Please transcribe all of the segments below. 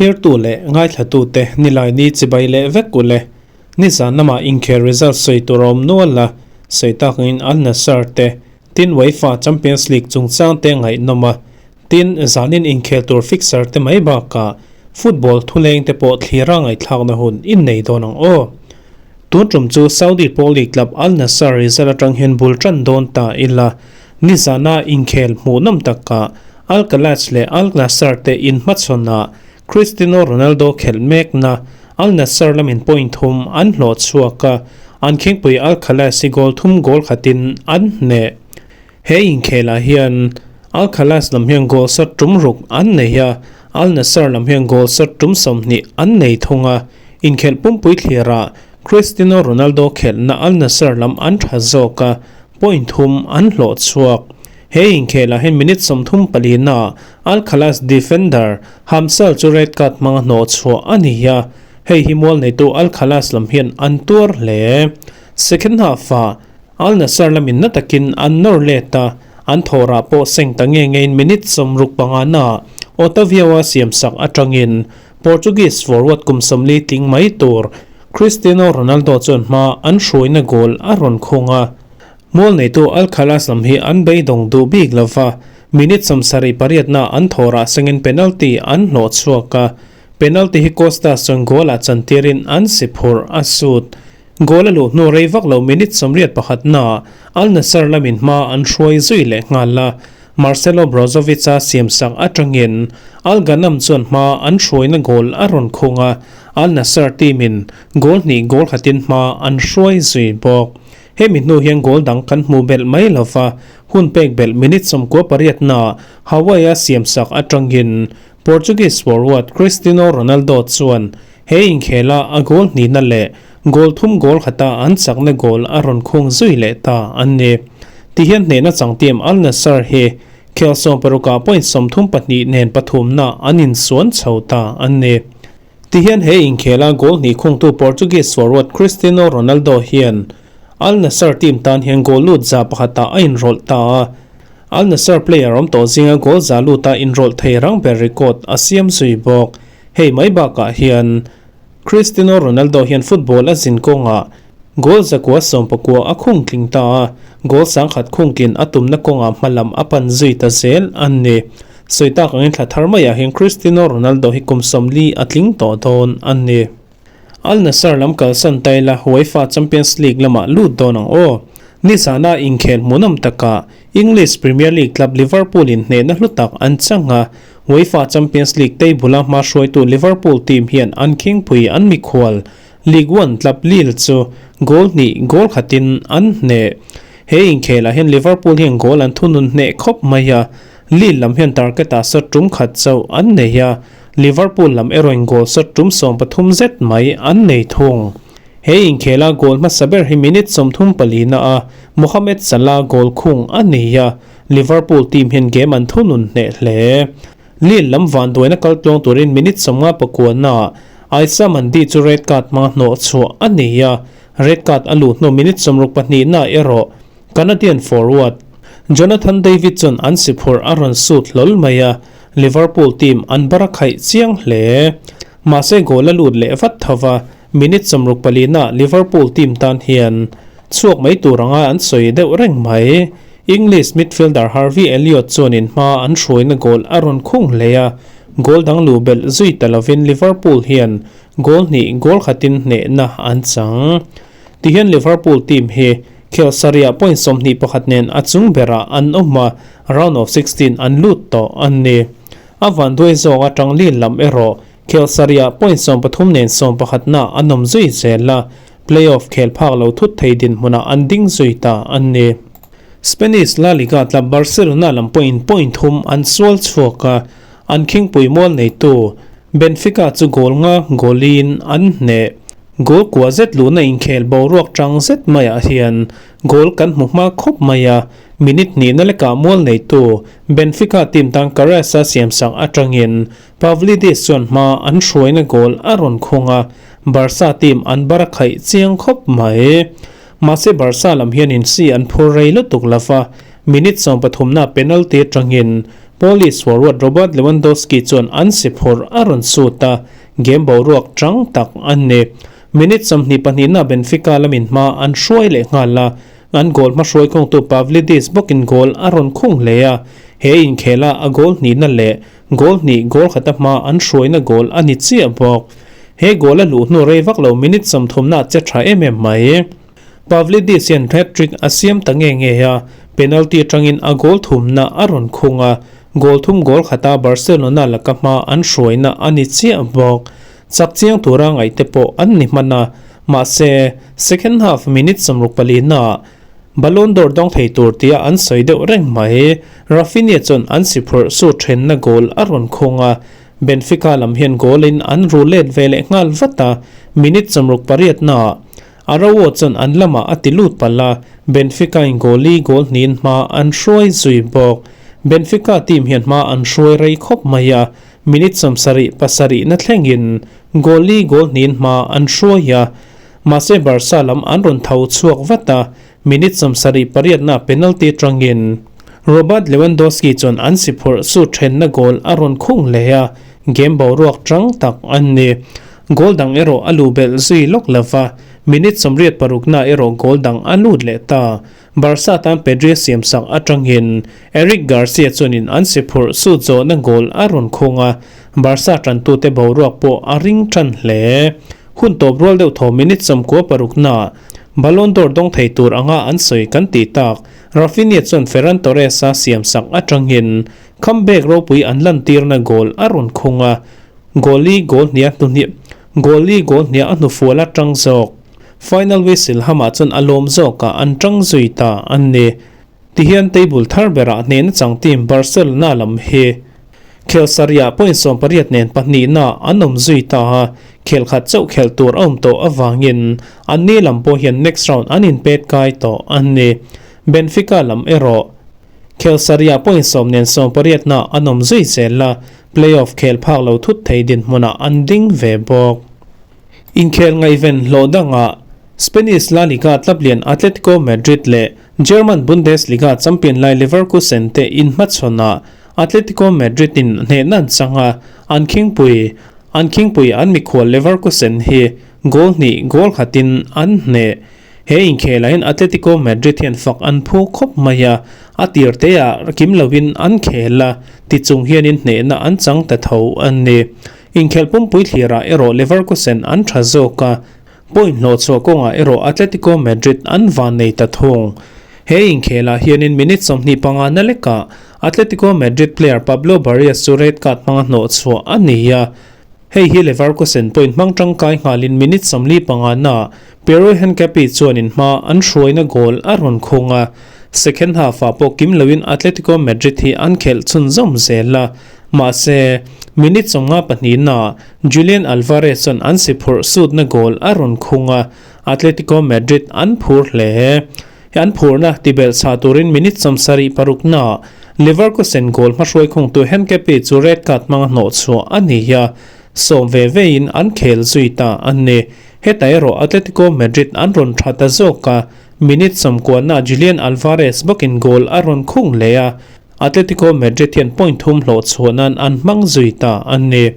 Thlirtu leh ngaithlatute Nilaini chibai leh vek u le. Nizan lamah inkhel result sawi tur a awm nual a, sawi tak angin Al Nassr te, tin UEFA Champions League chungchang te ngaihnawm a, tin zanin inkhel tur fixture te mai bakah football thuleng te pawh thlira ngaihthlakna hun in nei dawn ang aw. Tun tum chu Saudi Pro League club Al Nassr result atang hian bul tan dawn ta ila, nizana inkhel hmuhnawm takah Al Khalaj leh Al Nassr te inhmachhawnah Cristiano Ronaldo khelh mekna Al Nassr lamin point thum an hlawh chhuak a, an khingpui Al Khalaj hi goal thum goal khatin an hneh. He inkhelah hian Al Khalaj lam hian goal sat tum ruk an nei a, Al Nassr lam hian goal sat tum 20 an nei thung a. Inkhelh pumpui thlirah Cristiano Ronaldo khelhna Al Nassr lam an tha zawk a, point thum an hlawh chhuak. He inkhelah hian minute 34 na Al Khalaj defender Hamsal chu red card hmanga hnawh chhuah a ni a, hei hi mual neitu Al Khalaj lam hian an tuar hle. Second half-ah Al Nassr lamin na takin an nawr let a, an thawrah pawh seng ta nge ngein minute 65 na Otavio-a siamsak atangin Portuguese forward kum 40 tling mai tur Cristiano Ronaldo chuan hma an hruaina goal a rawn khung a. Mual neitu Al Khalaj lam hi an beidawng duh bik lova, minute 78 na an thawrah sengin penalty an hlawh chhuak a, penalty hi Costas chuan goal-ah chantirin an si phurh a sut. Goal a luh hnu rei vak lo minute 81 na Al Nassr lamin hma an hruai zui leh nghal a, Marcelo Brozovic-a siamsak atangin Al Ghanam chuan hma an hruaina goal a rawn khung a, Al Nassr team-in goal hnih goal khatin hma an hruai zui bawk. Hemi hnu hian goal dang kan hmu belh mai lova, hun pek belh minute 98 na Hawaii-a siamsak atangin Portuguese forward Cristiano Ronaldo chuan he inkhela a goal hnihna leh goal thum goal khata an chakna goal a rawn khung zui leh ta an ni. Tihian hnehna changtiam Al Nassr hi khel 16 ah point 32 nen pathumna an insuan chho ta an ni. Tihian he inkhela goal hnih khungtu Portuguese forward Cristiano Ronaldo hian Al Nassr team tan hian goal lut za pakhatah a inrawlh ta a. Al Nassr player awm tawh zinga goal za luta inrawlh thei rang ber record a siam zui bawk. Hei mai bakah hian Cristiano Ronaldo hian football a zin kawngah goal 119 a khung tling ta a, goal 1000 khung tlin a tumna kawngah hmalam a pan zui ta zel an ni. Sawi tak angin thla thar maiah hian Cristiano Ronaldo hi kum 40 a tling tawh dawn a ni. Al Nassr lam kalsan ta ila UEFA Champions League lamah lut dawn ang aw. Nizana inkhel hmuhnawm takah English Premier League club Liverpool in hnehna hlu tak an chang a, UEFA Champions League table a hma hruaitu Liverpool team hian an khingpui an mikhual League One club Lille chu goal hnih goal khatin an hneh. He inkhelah hian Liverpool hian goal an thunun hneh khawp mai a, Lille lam hian target ah shot tum khat chauh an nei a, Liverpool lam erawhin goal shot tum 13 zet mai an nei thung. He inkhela goal hmasa ber hi minute 34 na a Mohamed Salah goal khung a nei a, Liverpool team hian game an thunun hneh hle. Lille lam van duaina kal tluang turin minute 59 na Aissa Mandi chu red card hmanga hnawh chhuah a nei a, red card a luh hnu minute 62 na erawh Canadian forward Jonathan David chuan an si phurh a rawn sut hlawl mai a, Liverpool team an bar a khaih chiang hle. Mahse goal a lut leh vat tho va, minute 64 na Liverpool team tan hian chhuak mai tur anga an sawi deuh reng mai. English midfielder Harvey Elliott chuanin hma an hruaina goal a rawn khung hle a, goal dang luh belh zui ta lovin Liverpool hian goal hnih goal khatin hnehna an chang. Tihian Liverpool team hi khel sarihah point 21 nen a chung berah an awm a, round of 16 an lut tawh an ni. A van duai zawk atang Lille lam erawh khel sarihah point 13 nen 11 na an awm zui zel a, playoff khel phak lo thut thei dinhmunah an ding zui ta an ni. Spanish La Liga club Barcelona lam pawhin point thum an sual chhuak a, an khingpui mual neitu Benfica chu goal nga goalin an hneh. Goal kua zet luhna inkhel boruak tang zet maiah hian goal kan hmu hma khawp mai a, minute hnihna lekah mual neitu Benfica team tan Carrasa siamsak atangin Pavlidis chuan hma an hruaina goal a rawn khung a, Barca team an bar a khaih chiang khawp mai. Mahse Barca lam hian in si an phur rei lutuk lova, minute 13 na penalty atangin Polish forward Robert Lewandowski chuan an si phawrh a rawn sut a, game boruak chang tak a ni. Minute 22 na Benfica lamin hma an hruai leh nghal a, an goal hmahruai khungtu Pavlidis bawkin goal a rawn khung hle a, he inkhela a goal hnihna leh goal hnih goal khata hma an hruaina goal a ni chiah bawk. He goal a luh hnu rei vak lo minute 30 na che tha em em mai. Pavlidis hian hat-trick a siam ta nge nge a, penalty atangin a goal thumna a rawn khung a, goal thum goal khata Barcelona laka hma an hruaina a ni chiah bawk. Chak chiang tura ngaih te pawh an ni hman a, mahse second half minute 64 na Ballon d'Or dawng thei tur tia an sawi deuh reng mai. Raphinha chuan an si phurh su thenna goal a rawn khung a, Benfica lam hian goal in an ru let ve leh nghal vat a, minute 68 na Araujo chuan an lamah a ti lut palh a, Benfica in goal li goal hnihin hma an hruai zui bawk. Benfica team hian hma an hruai rei khawp mai a, minute 77 na thlengin goal li goal hnihin hma an hruai a. Mahse Barca lam an rawn tho chhuak vat a, minute 78 na penalty tangin Robert Lewandowski chuan an si phawrh su thenna goal a rawn khung hle a, game boruak chang tak an ni. Goal dang erawh a lu belh zui lawk lova, minute 86 na erawh goal dang a lut leh ta. Barca tan Pedri siam sak atangin Eric Garcia chuanin an si phurh su zawhna goal a rawn khung a, Barca tantu te boruak pawh a ring tan hle. Hun tawp rual deuh thaw minute 96 na Ballon d'Or dawng thei tur anga an sawi kan ti tak. Raphinha chuan Ferran Torres a siam sak atangin comeback ropui an lan tirna goal a rawn khung a, goal li goal hnia hnu goal li goal hnia a hnu fual atang zawk. Final whistle hamah chuan a lawm zawkah an tang zui ta an ni. Tihian table thar berah hnehna chang team Barcelona lam hi khel sarihah point 18 nen pahnih na an awm zui ta a, khel khat chauh khel tur a awm tawh awangin an ni lam pawh hian next round an inpet kai tawh an ni. Benfica lam erawh khel sarihah point 10 nen 18 na an awm zui zel a, playoff khel phak lo thut thei din hmunah an ding ve bawk. Inkhel ngaihven hlawh dangah Spanish La Liga club lian Atletico Madrid leh German Bundesliga champion lai Leverkusen te inhmachhawnah Atletico Madrid in hnehna an chang a, an khingpui an khingpui an mikhual Leverkusen hi goal hnih goal khatin an hneh. He inkhel ah hian Atletico Madrid hian fak an phu khawp mai a, a tir te ah kim lovin an khel a, tichung hianin hnehna an chang ta tho an ni. Inkhel pumpui thlirah erawh Leverkusen an tha zawk a, point hlawh chhuah kawngah erawh Atletico Madrid an van nei ta thung. He inkhelah hianin minute 25 na lekah Atletico Madrid player Pablo Barrios chu red card hmanga hnawh chhuah a ni a. Hei hi Leverkusen point hmang tangkai nghalin minute 45 na Piero Hincapié chuanin hma an hruaina goal a rawn khung a. Second half ah pawh kim loin Atletico Madrid hi an khelh chhun zawm zel a. Mahse, minute 52 na Julian Alvarez chuan an si phurh sutna goal a rawn khung a, Atletico Madrid an phur hle. An phurna tibelh chha turin minute 76 na Leverkusen goal hmahruai khungtu Hincapié chu red card hmanga hnawh chhuah a ni a, sawm ve vein an khel zui ta an ni. Heta erawh Atletico Madrid an rawn tha ta zawk a, minute 90 na Julian Alvarez bawkin goal a rawn khung hle a, Atletico Madrid hian point thum hlawh chhuah nan an hmang zui ta an ni.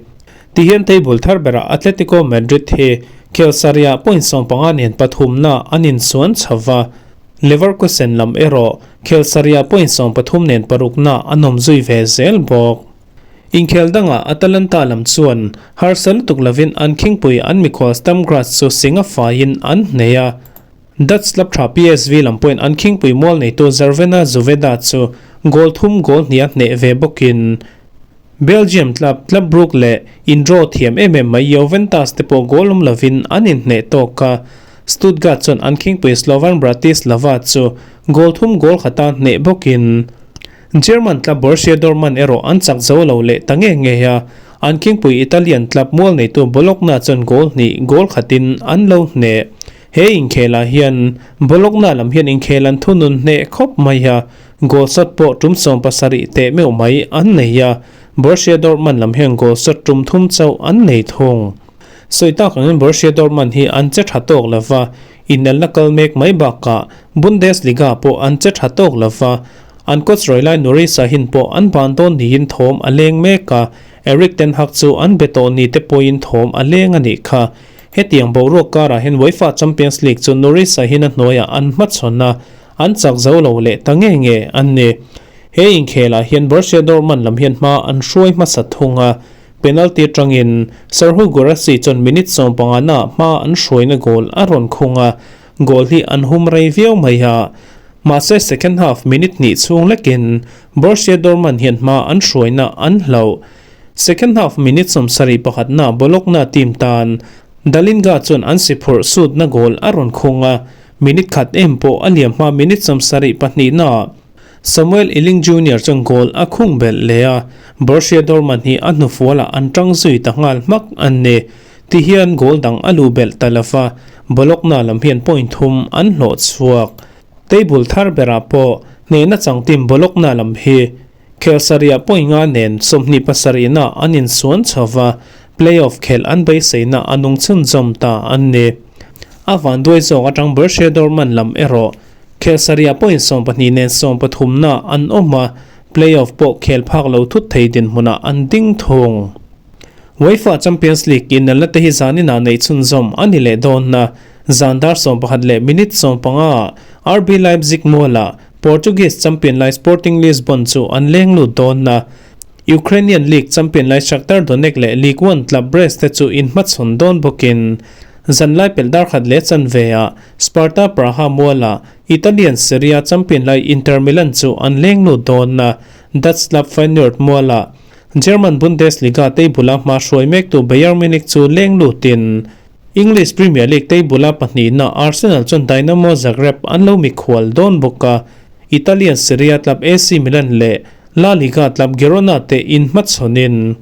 Tihian table thar berah Atletico Madrid hi khel sarihah point 15 nen pathum na an insuan chhova. Leverkusen lam erawh khel sarihah point 13 nen paruk na an awm zui ve zel bawk. Inkhel dangah Atalanta lam chuan harsal lutuk lovin an khingpui an mikhual Sturm Graz chu singa faiin an hneh a. Dutch club tha PSV lam pawhin an khingpui mual neitu Crvena Zvezda chu goal thum goal hnih a hneh ve bawkin Belgium club Club Brugge leh in draw thiam em em mai Juventus te pawh goal awm lovin an inhneh tawk a. Stuttgart chuan an khingpui Slovan Bratislava chu goal thum goal khata hneh bawkin German club Borussia Dortmund erawh an chak zo lo leh ta nge nge a, an khingpui Italian club mual neitu Bologna chuan goal hnih goal khatin an lo hneh. He inkhelah hian Bologna lam hian inkhel an thunun hneh khawp mai a, goal shot pawh tum 70 teh meuh mai an nei a, Borussia Dortmund lam hian goal shot tum thum chauh an nei thung. Sawi tak angin Borussia Dortmund hi an che tha tawk lova, inelna kal mek mai bakah Bundesliga pawh an che tha tawk lova. An coach Roylai Nuri Sahin pawh an ban dawn niin thawm a leng mek a, Erik ten Hag chu an be tawh ni te pawhin thawm a leng a nih kha. Hetiang boruak karah hian UEFA Champions League chu Nuri Sahin a hnuaiah an hmachhawn a, an chak zo lo leh ta nge nge an ni. He inkhelah hian Borussia Dortmund lam hian hma an hruai hmasa thung a, penalty atangin Serhou Guirassy chuan minute 15 naah hma an hruaina goal a rawn khung a, goal hi an hum rei viau mai a. Mahse second half minute hnih chhung lekin Borussia Dortmund hian hma an hruaina an hloh. Second half minute 71 naah Bologna team tan Dallinga chuan an si phurh sutna goal a rawn khung a, minute khat em pawh a liam hma minute 72 naah Samuel Iling Junior chuan goal a khung belh leh a, Borussia Dortmund hi a hnufualah an tang zui ta nghal hmak an ni. Tihian goal dang a luh belh ta lova, Bologna lam hian point thum an hlawh chhuak. Table thar berah pawh hnehna chang team Bologna lam hi Khelsaria point nga nen 27 inah an insuan chho va, playoff khelh an beiseina a nung chhunzawm ta an ni. A vanduai zawk atang Borussia Dortmund lam erawh Khelsaria point 12 nen 13 naah an awm a, playoff pawh khel phak lo thut thei dinhmunah an ding thung. UEFA Champions League inelna te hi zaninah neih chhunzawm a ni leh dawn na. Zan dar 11 leh minute 15 RB Leipzig mualah Portuguese champion lai Sporting Lisbon chu an leng lut dawn na. Ukrainian League champion lai Shakhtar Donetsk leh Ligue 1 club Brest te chu inhmachhawn dawn bawkin zan lai pelh dar khat leh chanve ah Sparta Praha mualah Italian Serie A champion lai Inter Milan chu an leng lut dawn na. Dutch club Feyenoord mualah German Bundesliga table a hma hruai mektu Bayern Munich chu leng lutin English Premier League table a pahnihna Arsenal chuan Dynamo Zagreb an lo mikhual dawn bawk a, Italian Serie A club AC Milan leh La Liga club Girona te inhmachhawnin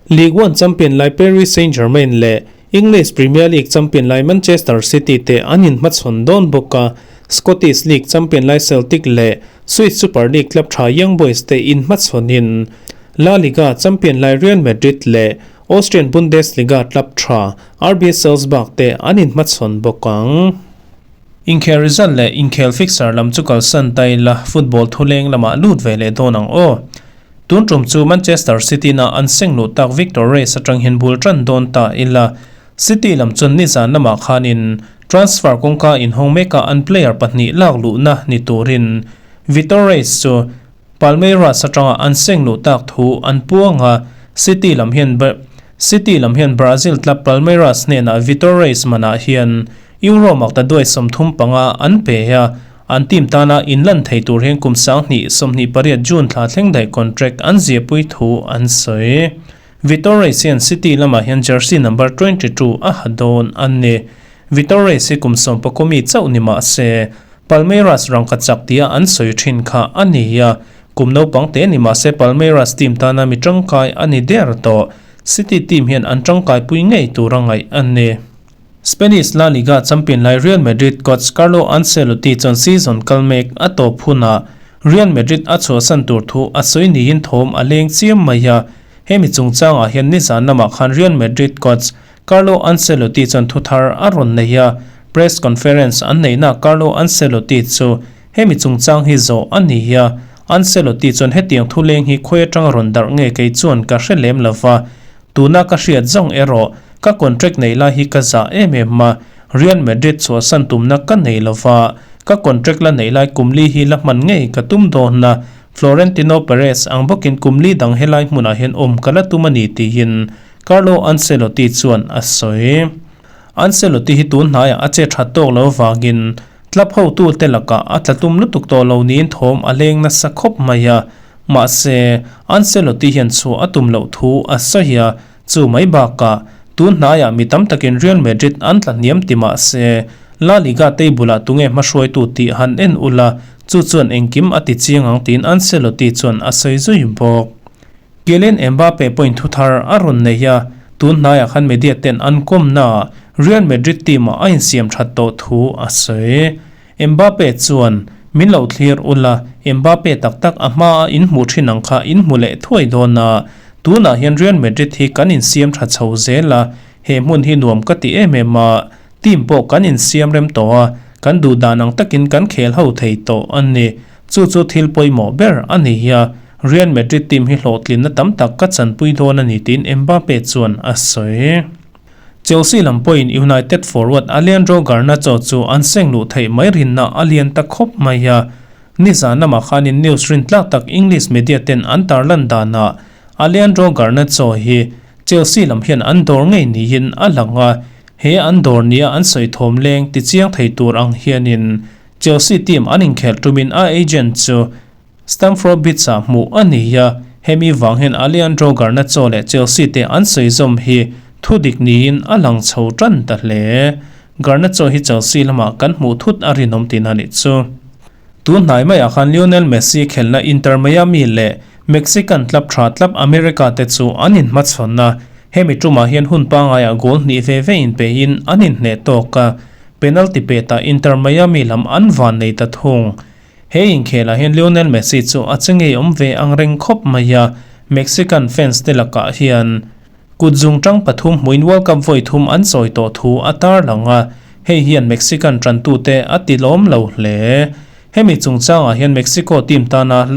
Ligue 1 champion lai Paris Saint-Germain leh English Premier League champion lai Manchester City te an inhmachhawn dawn bawk a, Scottish League champion lai Celtic leh Swiss Super League club tha Young Boys te inhmachhawnin La Liga champion lai Real Madrid leh Austrian Bundesliga club tha RB Salzburg te an inhmachhawn bawk ang. Inkhel result leh inkhel fixture lam chu kalsan ta ila, football thuleng lamah lut ve leh dawn ang aw. Tun tum chu Manchester City na an seng luh tak Victor Reis atang hian bul tan dawn ta ila, City lam chuan nizan lamah khanin transfer kawngka inhawng mekah an player pahnih lak luhna ni turin Vitor Reis chu Palmeiras atanga an seng luh tak thu an puang a, City lam hian City lam hian Brazil club Palmeiras hnenah Vitor Reis manah hian Euro makta duai 35 an pe a, an team tana inlan thei tur hian kum 2028 June thla thleng daih contract an ziahpui thu an sawi. Vitor Reis hian City lamah hian jersey number 22 a ha dawn an ni. Vitor Reis hi kum 19 mi chauh ni mah se, Palmeiras rangka chak tia an sawi thin kha a ni a, kum naupang te ni mah se Palmeiras team tana mi tangkai a ni der tawh. City team hian an tangkai pui ngei tur a ngaih an ni. Spanish La Liga champion lai Real Madrid coach Carlo Ancelotti chuan season kal mek a tawp hunah Real Madrid a chhuahsan tur thu a sawi niin thawm a leng chiam mai a, hemi chungchangah hian nizan lamah khan Real Madrid coach Carlo Ancelotti chuan thu thar a rawn nei a, press conference an neihna Carlo Ancelotti chu hemi chungchang hi zawh a ni a, Ancelotti chuan hetiang thu leng hi khawi atanga rawn darh nge kei chuan ka hre lem lova, tuna ka hriat zawng erawh ka contract nei lai hi ka zah em em a, Real Madrid chhuahsan tumna ka nei lova, ka contract la nei lai kumli hi la hman ngei ka tum dawn a, Florentino Perez ang bawkin kumli dang helai hmunah hian awm ka la tum a ni tiin Carlo Ancelotti chuan a sawi. Ancelotti hi tun hnaiah a che that tawk lo vangin club hotu te lakah a tla tum lutuk tawh lo niin thawm a leng nasa khawp mai a, mahse Ancelotti hian chhuah a tum loh thu a sawi a, chu mai bakah tun hnaiah mi tam takin Real Madrid an tla hniam ti mah se La Liga table ah tunge hmahruaitu tih han en ula, chu chuan engkim a ti chiang ang tiin Ancelotti chuan a sawi zui bawk. Kylian Mbappe point thu thar a rawn nei a, tun hnaiah khan media ten an kawmna Real Madrid team ah a insiam that tawh thu a sawi. Mbappe chuan, Min lo thlir ula, Mbappe tak tak a hma a inhmuh thin ang kha inhmu leh thuai dawn a, tunah hian Real Madrid hi kan insiam tha chho zel a, he hmun hi nuam ka ti em em a, team pawh kan insiam rem tawh a, kan duh dan ang takin kan khel ho thei tawh a ni. Chu chu thil pawimawh ber a ni a, Real Madrid team hi hlawhtlinna tam tak ka chanpui dawn a ni tiin Mbappe chuan a sawi. Chelsea lam pawhin United forward Alejandro Garnacho chu an seng luh theih mai rinna a lian ta khawp mai a. Nizan lamah khanin news rintlak tak English media ten an tarlan danah Alejandro Garnacho hi Chelsea lam hian an dawr ngei niin a lang a, he an dawr nia an sawi thawm leng tichiang thei tur ang hianin Chelsea team an inkhelh tumin a agent chu Stamford Bridge-ah hmuh a ni a, hemi vang hian Alejandro Garnacho leh Chelsea te an sawi zawm hi thu dik niin a lang chho tan ta hle. Garnacho hi Chelsea lamah kan hmuh thut a rinawm tihna nih chu. Tun hnai maiah khan Lionel Messi khelhna Inter Miami leh Mexican club tha club America te chu an inhmachhawn a, hemi tumah hian hun pangaiah goal hnih ve ve inpeiin an inhneh tawk a, penalty petah Inter Miami lam an van nei ta thung. He inkhelah hian Lionel Messi chu a che ngei awm ve ang reng khawp mai a, Mexican fans te lakah hian kut zungtang pathum hmuin World Cup vawi thum an chawi tawh thu a tarlang a, hei hian Mexican tantute a ti lawm lo hle. Hemi chungchangah hian Mexico team tana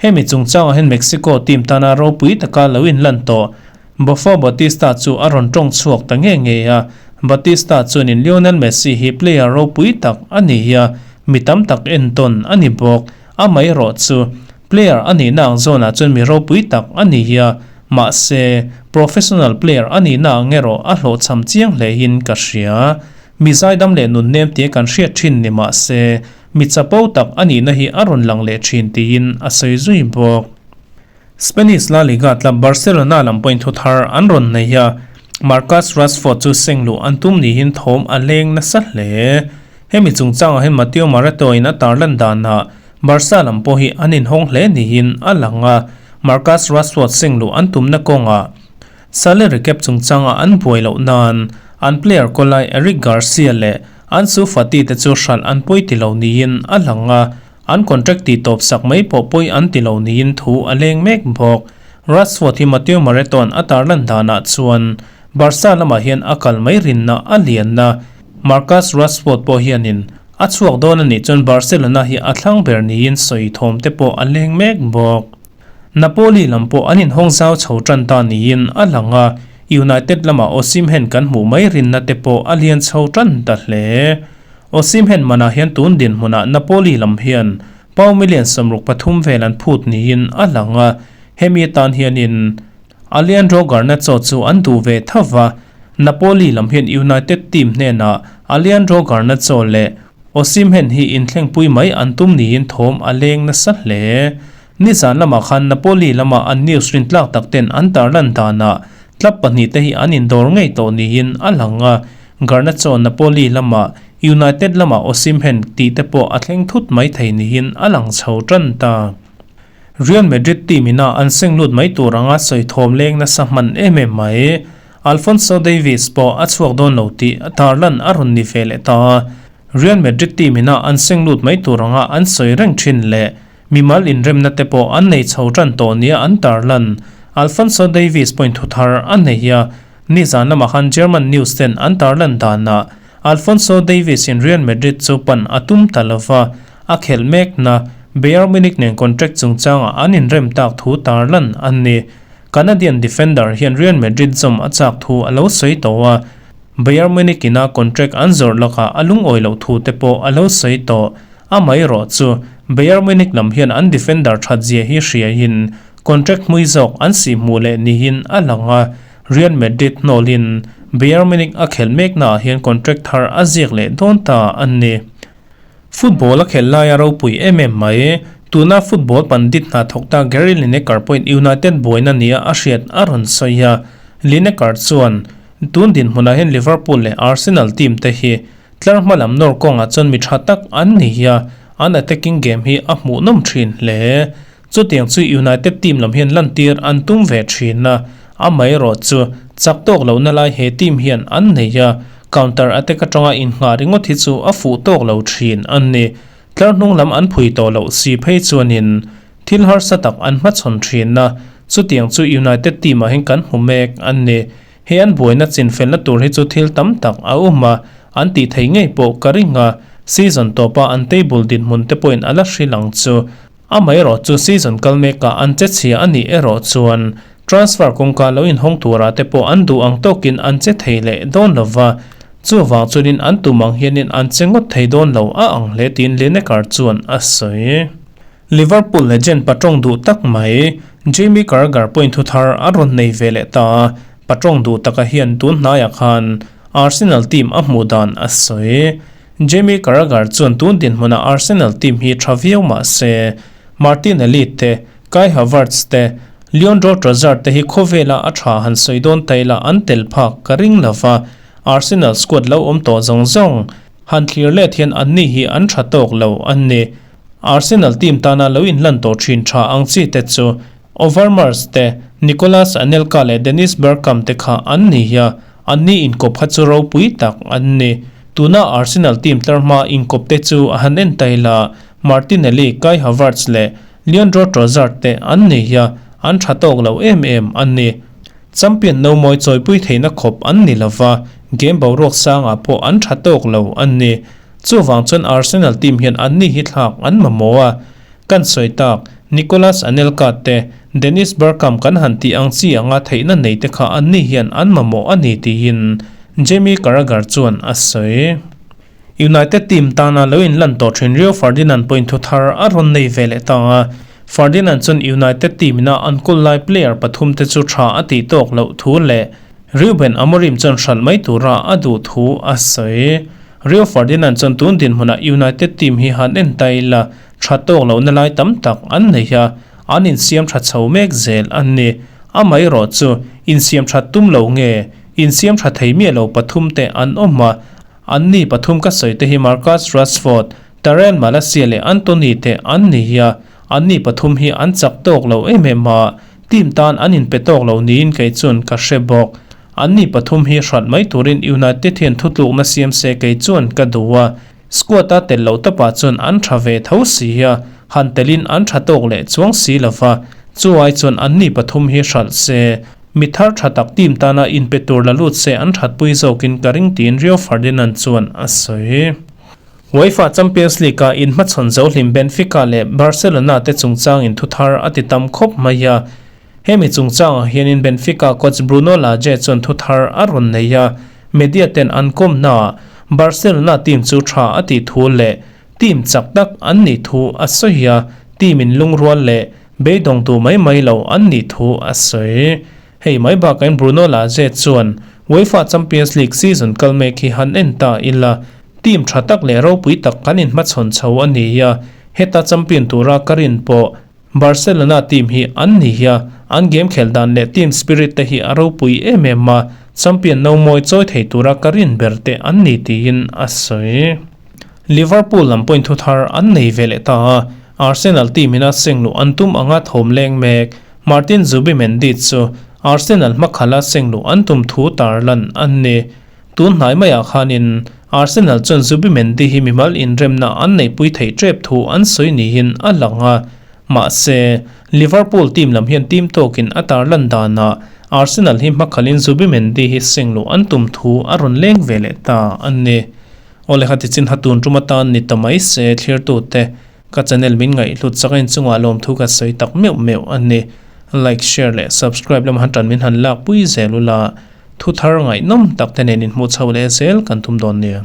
Hemi chungchangah hian Mexico team tana ropui taka lo inlan tawh Bofo Bautista chu a rawn tawng chhuak ta nge nge a, Bautista chuanin Lionel Messi hi player ropui tak a ni a, mi tam tak entawn a ni bawk. Amaherawh chu player a nihna ang zawnah chuan mi ropui tak a ni a, mahse professional player a nihna ang erawh a hlawhchham chiang hlein ka hria. Mi zaidam leh nunnem tia kan hriat thin ni mahse mi chapo tak a nihna hi a rawn lang leh thin tiin a sawi zui bawk. Spanish La Liga club Barcelona lam pawhin thu thar an rawn nei a, Marcus Rashford chu seng luh an tum niin thawm a leng nasa hle. Hemi chungchangah hian Mateo Maratto-in a tarlan danah Barca lam pawh hi an inhawng hle niin a lang a, Marcus Rashford seng luh an tumna kawngah salary cap chungchanga an buai loh nan an player kawlai Eric Garcia leh Ansu Fati te chu hralh an pawi ti lo niin a lang a, An contract tih tawp sak mai pawh pawi an ti lo niin thu a leng mek bawk. Rashford hi Mateo Moretto-a'n a tarlan danah chuan Barca lamah hian a kal mai rinna a lian a, Marcus Rashford pawh hianin a chhuak dawn a nih chuan Barcelona hi a thlang ber niin sawi thawm te pawh a leng mek bawk. Napoli lam pawh an inhawng zau chho tan ta niin a lang a, United lamah Osimhen kan hmuh mai rinna te pawh a lian chho tan ta hle. Osimhen manah hian tun dinhmunah Napoli lam hian pau million 63 vel an phut niin a lang a, hemi atan hianin Alejandro Garnacho chu an duh ve tho va, Napoli lam hian United team hnenah Alejandro Garnacho leh Osimhen hi inthlengpui mai an tum niin thawm a leng nasa hle. Nizan lamah khan Napoli lama an news rintlak tak ten an tarlan danah Club pahnihte hi an indawr ngei tawh niin a lang a, Garnacho Napoli lama United lama Osimhen tih te pawh a thleng thut mai thei niin a lang chho tan ta. Real Madrid team ina an seng lut mai tur anga sawi thawm leng nasa hman em em mai. Alphonso Davies pawh a chhuak dawn lo tih tarlan a rawn ni ve leh ta. Real Madrid team ina an seng lut mai tur anga an sawi reng thin leh Mimal inremna te pawh an nei chho tan tawh nia an tarlan. Alphonso Davies pawhin thu thar a nei a, nizan lamah khan German news ten an tarlan danah Alphonso Davies in Real Madrid chu pan a tum ta lova, a khelh mekna Bayern Munich nen contract chungchangah an inrem tak thu tarlan a ni. Canadian defender hian Real Madrid zawm a chak thu a lo sawi tawh a, Bayern Munich ina contract an zawrh lakah a lungawi loh thu te pawh a lo sawi tawh. Amaherawh chu Bayern Munich lam hian an defender that zia hi hriaiin contract hmui zawk an sih hmuh leh niin a lang a, Real Madrid hnawlin Bayern Munich a khelh meknaah hian contract thar a ziak leh dawn ta a ni. Football a khelh laia ropui em em mai, tuna football pandit hna thawk ta Gary Lineker pawhin United buaina nia a hriat a rawn sawi a, Lineker chuan, Tun dinhmunah hian Liverpool leh Arsenal team te hi Tlar hma lam nawr kawngah chuan mi tha tak an ni hi a, an attacking game hi a hmuhnawm thin hle. Chutiang chu United team lam hian lantir an tum ve thin a, amaherawh chu chak tawk lohna lai he team hian an nei a, counter attack atanga innghah ringawt hi chu a fuh tawk lo thin a ni. Tlar hnung lam an phui tawh loh si phei chuanin thil harsa tak an hmachhawn thin a, chutiang chu United team ah hian kan hmu mek a ni. He an buaina chinfelna tur hi chu thil tam tak a awm a, an tih thei ngei pawh ka ring a. Season tawpa an table dinhmun te pawhin a la hrilh ang chu. Amaherawhchu season kal mekah an che chhia a nih erawh chuan transfer kawngka lo inhawng turah te pawh an duh ang tawkin an che thei leh dawn lo va, chuvang chuanin an tum ang hianin an che ngawt thei dawn lo a ang hle tiin Lineker chuan a sawi. Liverpool legend patawng duh tak mai Jamie Carragher pawhin thu thar a rawn nei ve leh ta a, patawng duh taka hian tun hnaiah khan Arsenal team a hmuh dan a sawi. Jamie Carragher chuan tun dinhmunah Arsenal team hi tha viau mah se, Martinelli te, Kai Havertz te, Leandro Trossard te hi khawvela a tha han sawi dawn ta ila an tel phak ka ring lo va, Arsenal squad lo awm tawh zawng zawng han thlir let hian anni hi an tha tawk lo an ni. Arsenal team tana lo inlan tawh thin tha ang chi te chu Overmars te, Nicolas Anelka leh Dennis Bergkamp te kha an ni hi a, anni inkawp kha chu ropui tak an ni. Tuna Arsenal team tlarhma inkawp te chu a han en ta ila, Martinelli, Kai Havertz leh Leandro Trossard te an ni hi a, an tha tawk lo em em an ni. Champion no mawi chawipui theihna khawp an ni lova, game boruak sangah pawh an tha tawk lo an ni. Chuvang chuan Arsenal team hian anni hi thlak an mamawh a, Kan sawi tak, Nicolas Anelka te, Dennis Bergkamp kan han tih ang chi anga theihna nei te kha anni hian an mamawh a ni tiin Jamie Carragher chuan a sawi. United team tana lo inlan tawh thin Rio Ferdinand pawhin thu thar a rawn nei ve leh ta a, Ferdinand chuan United team ina an kul lai player pathum te chu tha a tih tawk loh thu leh Ruben Amorim chuan hralh mai tura a duh thu a sawi. Rio Ferdinand chuan tun dinhmunah United team hi han en ta ila, Tha tawk lohna lai tam tak an nei a, an insiam tha chho mek zel an ni. Amaherawh chu, insiam that tum lo nge, insiam tha thei miah lo pathum te an awm a, anni pathum ka sawi te hi Marcus Rashford, Tyrell Malacia leh Antony te an ni a, anni pathum hi an chak tawk lo em em a, team tan an inpe tawk lo niin kei chuan ka hre bawk. Anni pathum hi hrat mai turin United hian thutlukna siam se kei chuan ka duh a, Squad-a tel loh tawpah chuan an tha ve tho si a, han telin an tha tawk leh chuang si lo va, chu ai chuan anni pathum hi hralh se, mi thar tha tak team tana inpe tur la lut se an thatpui zawkin ka ring tiin Rio Ferdinand chuan a sawi. UEFA Champions League-a inhmachhawn zo hlim Benfica leh Barcelona te chungchangin thu thar a ti tam khawp mai a, Hemi chungchangah hianin Benfica coach Bruno Lage chuan thu thar a rawn nei a, media ten an kawmnaah Barcelona team chu tha a tih thu leh team chak tak an nih thu a sawi a, team in lungrual leh beidawngtu mai mai lo an nih thu a sawi. Hei mai bakain Bruno Lage chuan UEFA Champions League season kal mek hi han en ta ila, team tha tak leh ropui tak kan inhmachhawn chho a ni a, heta champion tura ka rin pawh Barcelona team hi an ni hi a, an game khelh dan leh team spirit te hi a ropui em em a, champion no mawi chawi thei tura ka rin ber te an ni tiin a sawi. Liverpool lam pawhin thu thar an nei ve leh ta a, Arsenal team ina seng luh an tum anga thawm leng mek. Martin Zubimendi chu Arsenal hmakhala seng luh an tum thu tarlan an ni. Tun hnai maiah khanin Arsenal chuan Zubimendi hi mimal inremna an neihpui theih tep thu an sawi niin a lang a. Mahse, Liverpool team lam hian team tawkin a tarlan danah Arsenal hi hmakhalin Zubimendi hi seng luh an tum thu a rawn leng ve leh ta a ni. Awle kha tichin ha tun tum atan ni ta mai se thlirtute ka channel min ngaihhlut chak a inchungah lawmthu ka sawi tak meuh meuh a ni. Like, share leh subscribe lama han tan min han lakpui zel ula. Thu thar ngaihnawm tak te nen inhmuh chho leh zel kan tum dawn nia.